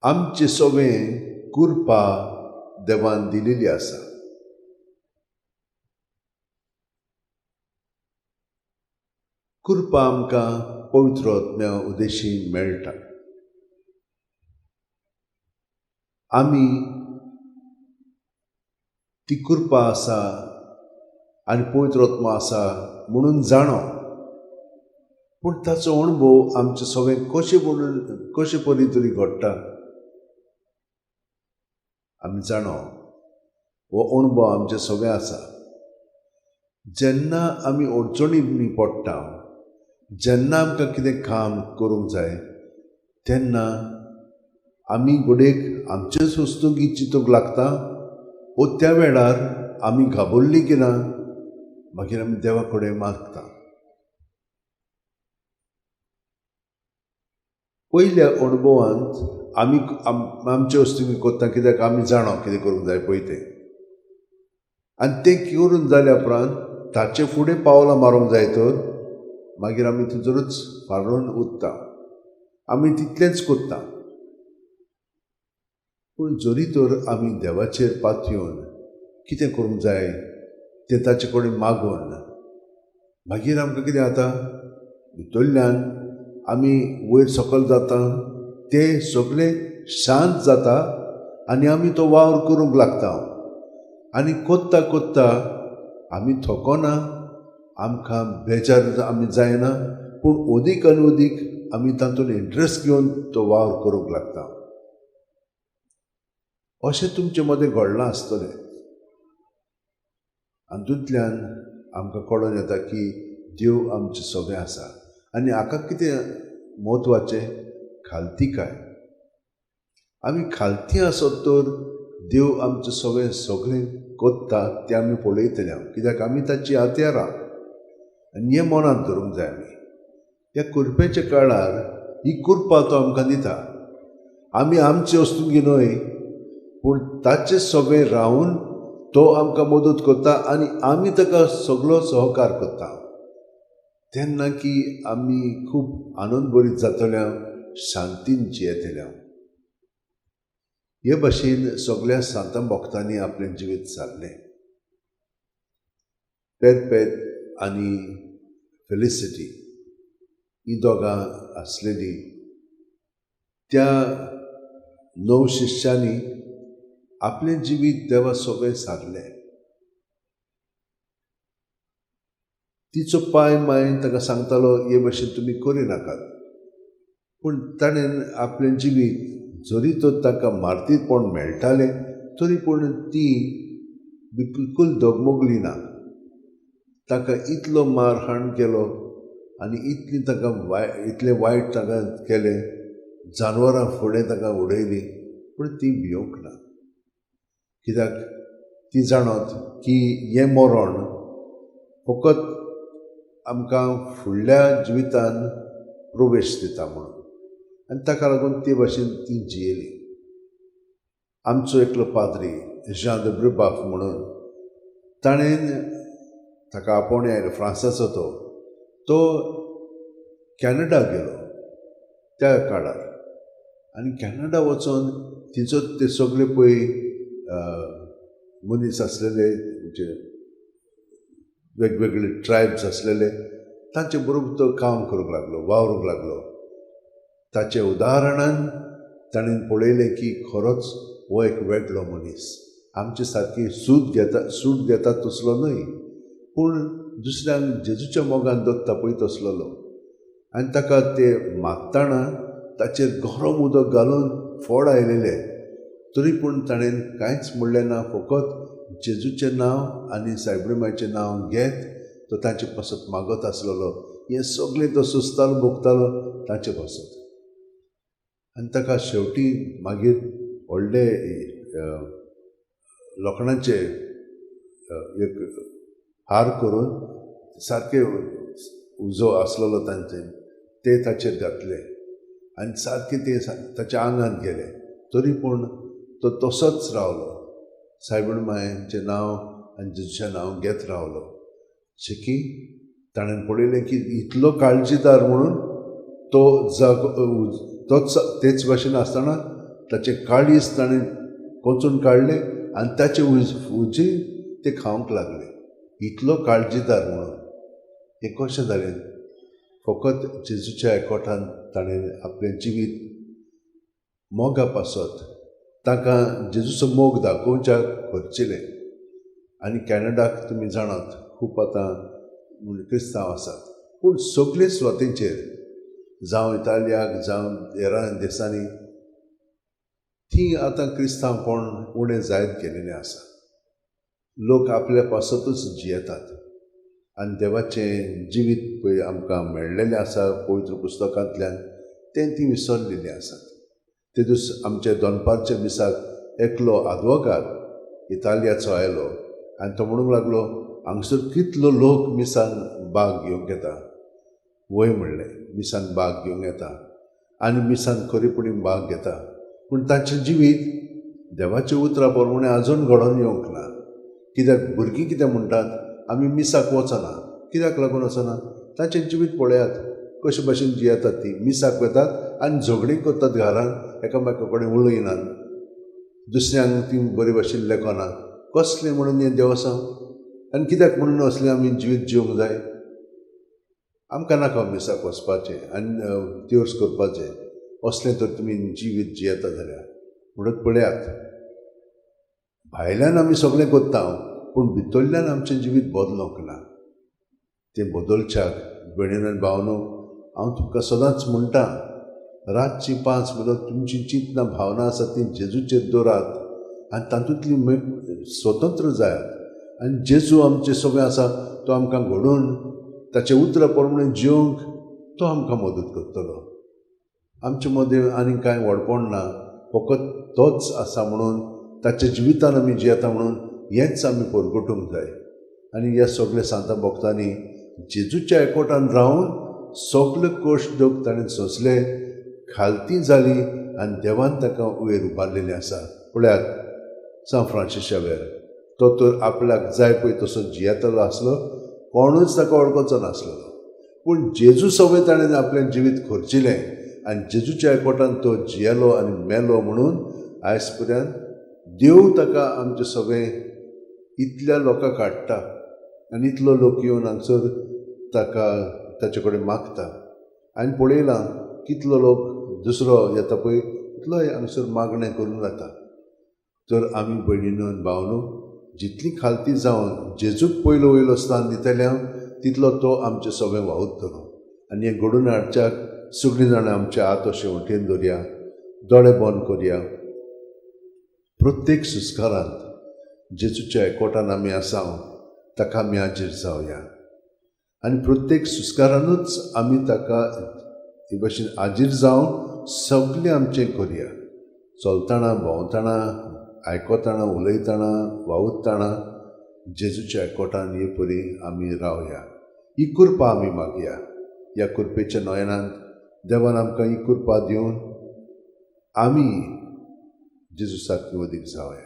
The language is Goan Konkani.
आमचे सगळें कृपा देवान दिलेली आसा. कृपा आमकां पवित्र आत्म्या उद्देशी मेळटा. आमी ती कृपा आसा आनी पवित्र आत्मा आसा म्हणून जाणो, पूण ताचो अणभव आमचे सगळें कशें म्हणून कशे परी तरी घडटा आमी जाणो. हो अणभव आमचे सगळें आसा. जेन्ना आमी अडचणींनी पडटा, जेन्ना आमकां कितें काम करूंक जाय तेन्ना आमी घडयेक आमचेच वस्तूंक चिंतूंक लागता वो त्या वेळार आमी घाबरली की ना, मागीर आमी देवा कडेन मागता. पयल्या अणभवांत आमी आमचे वस्तू करता कित्याक आमी जाणा कितें करूंक जाय पळय तें, आनी तें करून जाल्या उपरांत ताचे फुडें पावलां मारूंक जाय तर मागीर आमी थंयसरूच फारून उरता, आमी तितलेंच करता. पूण जरी तर आमी देवाचेर पातयेवन कितें करूंक जाय तें ताचे कडेन मागून मागीर आमकां कितें जाता, भितरल्यान आमी वयर सकयल जाता, ते सगळे शांत जाता आनी आमी तो वावर करूंक लागता. आनी कोत्ता कोत्ता आमी थकोना, आमकां बेजार आमी जायना, पूण अदीक आनी अदीक आमी तातूंत इंट्रस्ट घेवन तो वावर करूंक लागता. अशें तुमचे मदें घडलां आसतलें. हातूंतल्यान आमकां कळोन येता की देव आमचें सगळें आसा. आनी हाका कितें म्हत्वाचें, खालतीकाय. आमी खालती आसत तर देव आमचें सगळें सगळें करता तें आमी पळयतले, कित्याक आमी ताची हत्यारां. आनी हें मनांत धरूंक जाय. आमी ह्या कुरपेच्या काळार ही कृपा तो आमकां दिता. आमी आमचे वस्तूंगी न्हय, पूण ताचे सगळें रावन तो आमकां मदत करता आनी आमी ताका सगळो सहकार करता. तेन्ना की आमी खूब आनंद बरीत जातले, शांतीन जियेतले. हे भाशेन सगळ्या सांतां भक्तांनी आपलें जिवीत सारलें. पेरपेत आनी फेलिसिटी ही दोगां आसलेली त्या 9 शिश्यांनी आपलें जिवीत देवा सगळें सारलें. तिचो पाय मायन ताका सांगतालो हे भाशेन तुमी करिनाकात, पूण ताणें आपलें जिवीत जरी तर ताका मारतीपण मेळटालें तरी पूण ती बिलकूल डगमगली ना. ताका इतलो मारहाण केलो आनी इतली ताका इतलें वायट ताका केलें, जानवरां फुडें ताका उडयलीं, पूण ती भियोंक ना. कित्याक ती जाणत की हें मरण फकत आमकां फुडल्या जिवितान प्रवेश दिता म्हणून, आनी ताका लागून ते भाशेन ती जियेली. आमचो एकलो पाद्री ज्यां the ब्रुबाफ म्हणून, ताणें ताका आपोवणें आयलें फ्रांसाचो, तो कॅनडा गेलो त्या काळार. आनी कॅनडा वचोन तिचो ते सगळे पळय मनीस आसलेले, म्हणजे वेगवेगळे ट्रायब्स आसलेले, तांचे बरोबर तो काम करूंक लागलो, वावरूंक लागलो. ताचे उदाहरणान ताणें पळयलें की खरोच हो एक वेगळो मनीस, आमचे सारकी सूट घेता तसलो न्हय, पूण दुसऱ्यांक जेजूच्या मोगान दत्ता पळय तसलो. आनी ताका ते मागतना ताचेर गरम उदक घालून फोड आयलेले, तरी पूण ताणें कांयच म्हणलें ना, फकत जेजूचें नांव आनी सायबीण मायचें नांव घेत तो तांचे पासत मागत आसलेलो. हें सगळें तो सोंसतालो, भोगतालो तांचे पासत. आनी ताका शेवटी मागीर व्हडले लोखणाचे एक हार करून सारके उजो आसलेलो तांचे ते ताचेर घातले आनी सारके ते ताच्या आंगांत गेले, तरी पूण तो तसोच रावलो. सायबीण मायचें नांव आनी जेजूचें नांव घेत रावलो. शेकी ताणें पळयलें की इतलो काळजीदार म्हणून तो जागो तोच तेच भाशेन आसतना ताचें काळीज ताणें कोंचून काडलें आनी ताचे उजे ते खावंक लागले. इतलो काळजीदार म्हणून हें कशें जालें? फकत जेजूच्या एकवटान ताणें आपलें जिवीत मोगा पासत तांकां जेजूचो मोग दाखोवच्याक खर्चिलें. आनी कॅनडाक तुमी जाणात खूब आतां क्रिस्तांव आसात, पूण सगळे सुवातेंचेर जावं इतालियाक जावं हेर देशांनी ती आतां क्रिस्तांवपण उणें जायत गेल्लें आसा. लोक आपल्या पासतूच जियेतात आनी देवाचें जिवीत पळय आमकां मेळ्ळेलें आसा पवित्र पुस्तकांतल्यान तें ती विसरलेलीं आसात. तेदूस आमच्या दनपारच्या मिसाक एकलो आदवोगाद इतालियाचो आयलो आनी तो म्हणूंक लागलो, हांगसर कितलो लोक मिसान बाग घेवंक येता. वय म्हणलें, मिसान बाग घेवंक येता आनी मिसान खरेपणी बाग घेता, पूण तांचें जिवीत देवाच्या उतरा प्रमाणें आजून घडोवन येवंक ना. कित्याक भुरगीं कितें म्हणटात, आमी मिसाक वचना. कित्याक लागून वचना? तांचें जिवीत पळयात कशे भशेन जियेतात ती. मिसाक वतात आनी झगडीं करतात घरान, एकामेका कडेन उलयनात, दुसऱ्यांक ती बरे भशेन लेखना. कसलें म्हणून हें देवसांव आनी कित्याक म्हणून असलें आमी जिवीत जिवंक जाय? आमकां नाका मिसाक वचपाचें आनी त्योर्स करपाचें. असलें तर तुमी जिवीत जियेता जाल्यार म्हणून पळयात, भायल्यान आमी सगळें करता पूण भितरल्यान आमचें जिवीत बदलूंक ना. तें बदलच्याक भयणीन आनी भावनो, हांव तुमकां सदांच म्हणटा, रातचीं 5 म्हळ्यार तुमची चिंतना भावना आसा ती जेजूचेर दवरात आनी तातूंतली स्वतंत्र जायात. आनी जेजू आमचें सगळें आसा तो आमकां घडोवन ताचे उतरा प्रमाणें जिवंक तो आमकां मदत करतलो. आमचे मदें आनी कांय व्हडपण ना, फकत तोच आसा म्हणून ताच्या जिवितान आमी जियेता म्हणून हेंच आमी परगटूंक जाय. आनी ह्या सगल्या सांता भक्तांनी जेजूच्या एकवटान रावन सगळे कश्ट दुख ताणें सोंसले, खालती जाली आनी देवान ताका वयर उबारलेलें आसा. पळयात सांत फ्रांसीस शावेर, तो तर आपल्याक जाय पळय तसो जियेतलो आसलो, कोणूच ताका वळखचो नासलो, पूण जेजू सवय ताणें आपलें जिवीत खर्चिलें आनी जेजूच्या एकवटान तो जियेलो आनी मेलो. म्हणून आयज पर्यंत देव ताका आमचें सगळें इतल्या लोकांक हाडटा आनी इतलो लोक येवन हांगसर ताका ताचे कडेन मागता. आनी पळयलां कितलो लोक दुसरो येता पळय तितलोय हांगसर मागणें करून वता. तर आमी भयणीनो आनी भावनो जितली खालती जावन जेजूक पयलो वयलो स्थान दितले हांव तितलो तो आमचें सगळें वावुरतलो. आनी हें घडोवन हाडच्याक सगळीं जाणां आमचे हात अशे वटेन दवरया, दोळे बंद करया. प्रत्येक सुस्कारांत जेजूच्या एकवटान आमी आसा ताका आमी हाजीर जावया आनी प्रत्येक सुस्कारानूच आमी ताका हे भशेन हाजीर जावन सगळें आमचें करया. चलतना, भोंवतना, आयकतना, उलयतना, वावुरतना जेजूच्या एकवटान हे परी आमी रावया. ही कृपा आमी मागया. ह्या कृपेच्या नयनांत देवान आमकां ही कृपा दिवन आमी जेजू सारकी वदीक जावया.